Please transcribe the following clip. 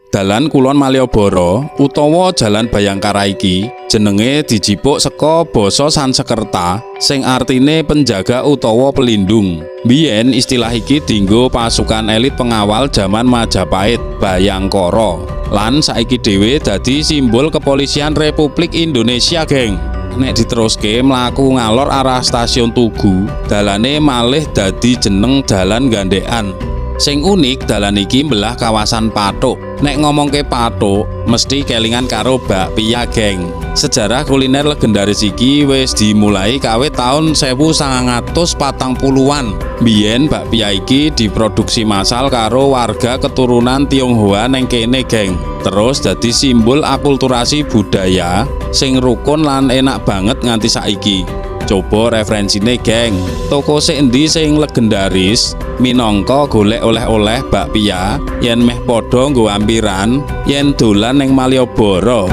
Dalan Kulon Malioboro utawa Jalan Bayangkara iki jenenge dijipuk saka basa Sanskerta sing artine penjaga utawa pelindung. Biyen istilah iki dinggo pasukan elit pengawal jaman Majapahit, Bayangkara. Lan saiki dhewe dadi simbol kepolisian Republik Indonesia, geng. Nek diteruske mlaku ngalor arah Stasiun Tugu, dalane malih dadi jeneng Dalan Gandekan. Sing unik, dalan iki mbelah kawasan Pathuk. Nek ngomongke Pathuk, mesti kelingan karo bakpia, geng. Sejarah kuliner legendaris iki wis dimulai kawit tahun 1940-an. Biyen bakpia iki diproduksi massal karo warga keturunan Tionghoa neng kene, geng. Terus dadi simbol akulturasi budaya sing rukun lan enak banget nganti saiki. Coba referensine, geng. Toko sik endi sing legendaris minangka golek oleh-oleh bakpia yen meh padha nggo ampiran yen dolan ning Malioboro.